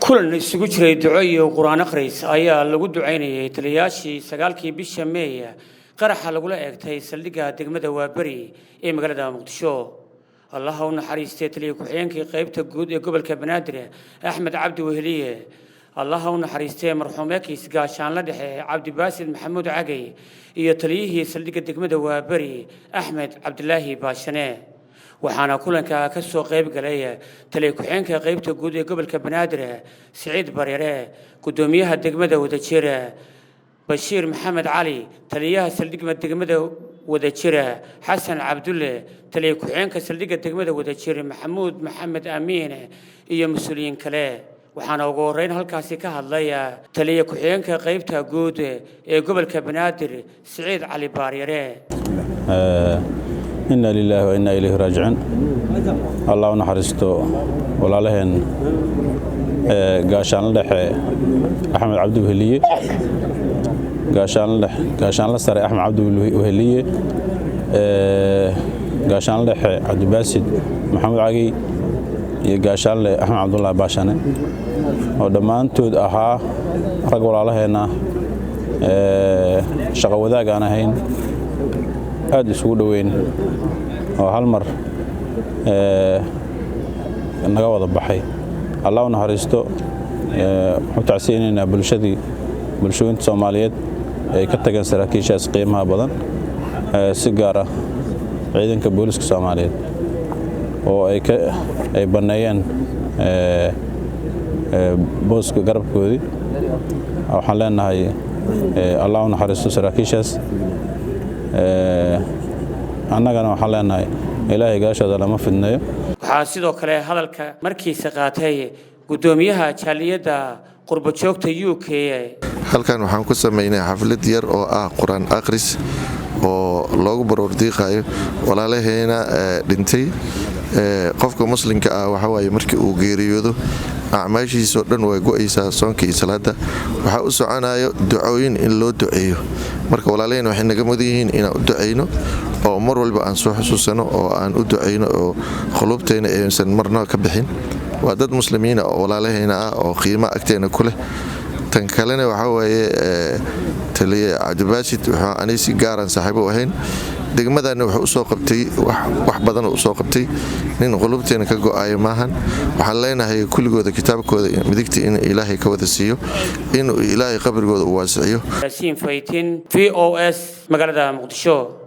Kulan isugu jiray duco iyo qur-aan akhris ayaa lagu ducaynayay taliyayaashii 9-kii bisha Meey qaraxa lagula eegtay saldhigga degmada Waaberi ee magaalada Muqdisho. Allaha u naxariistay taliya ku-xigeenkii qaybta guud ee gobolka Banaadir, Axmed Cabdi Weheliye. Allaha u naxariistay marxuum ekiis gaashaanla dhexe Cabdibaasid Maxamuud Cagey iyo taliyihii saldhigga degmada Waaberi, Axmed Cabdilaahi Baashane. Waxaana kulanka ka soo qayb galay taliya ku-xigeenka qaybta guud ee gobolka Banaadir, Siciid Bareere, guddoomiyaha degmada Wadajir, Bashiir Maxamed Cali, taliyaha saldhigga degmada Wadajir, Xasan Cabdulle, taliya ku-xigeenka saldhigga degmada Wadajir, Maxamuud Maxamed Amiin, iyo mas-uuliyiin kale. Waxaana ugu horreyn halkaasi ka hadlay taliya ku-xigeenka qaybta guud ee gobolka Banaadir, Siciid Cali Baaryare. Inna lilaahi wa innaa ilayhi raajicuun. Allah u naxariisto walaalaheen gaashaanla dhexe Axmed Cabdi Weheliye, gaashaanla sare Axmed Cabdi Weheliye, gaashaanla dhexe Cabdibaasid Maxamuud Cagey iyo gaashaanle Axmed Cabdulaahi Baashane, oo dhammaantood ahaa rag walaalaheenna, shaqo wadaag aan ahayn, aad isugu dhoweyn, oo hal mar naga wada baxay. Allah u naxariisto. Waxu tacsiyaynaynaa bulshadii, bulshooyinta Soomaaliyeed ay ka tageen saraakiishaas qiimaha badan, si gaar ah ciidanka booliska Soomaaliyeed oo ay banneeyeen booska garabkoodii. Waxaan leenahay Allah u naxariisto saraakiishaas. Annagana waxaan leenahay Ilaahay gaashooda lama fidneeyo. Waxaa sidoo kale hadalka markiisa qaatay guddoomiyaha jaaliyadda qurbojoogta UK. Halkan waxaan ku samaynay xaflad yar oo ah qur-aan akhris oo loogu baroordiiqayo walaalaheena dhintay. Qofka muslimka ah waxawaaye markii uu geeriyoodo acmaashiisoo dhan way go'aysaa, soonka iyo salaada. Waxaa u soconayo ducooyin in loo duceeyo. Marka walaalaheen waxay naga mudan yihiin inaan u ducayno oo mar walba aan soo xusuusano oo aan u ducayno oo quluubteena aysan marna ka bixin. Waa dad muslimiina oo walaalaheena ah oo qiimo agteena ku leh. Tan kalena waxaa waaye taliye Cabdibaasid wuxuu ani si gaaran saaxiibo u ahayn, degmadana wuxuu usoo qabtay wax badan usoo qabtay. Nin qulubteena ka go'ayo maahan. Waxaan leenahay kulligooda kitaabkooda midigta in Ilaahay ka wada siiyo, inuu Ilaahay qabrigooda u waasiciyo. Yaasiin Faytin, VOS, magaalada Muqdisho.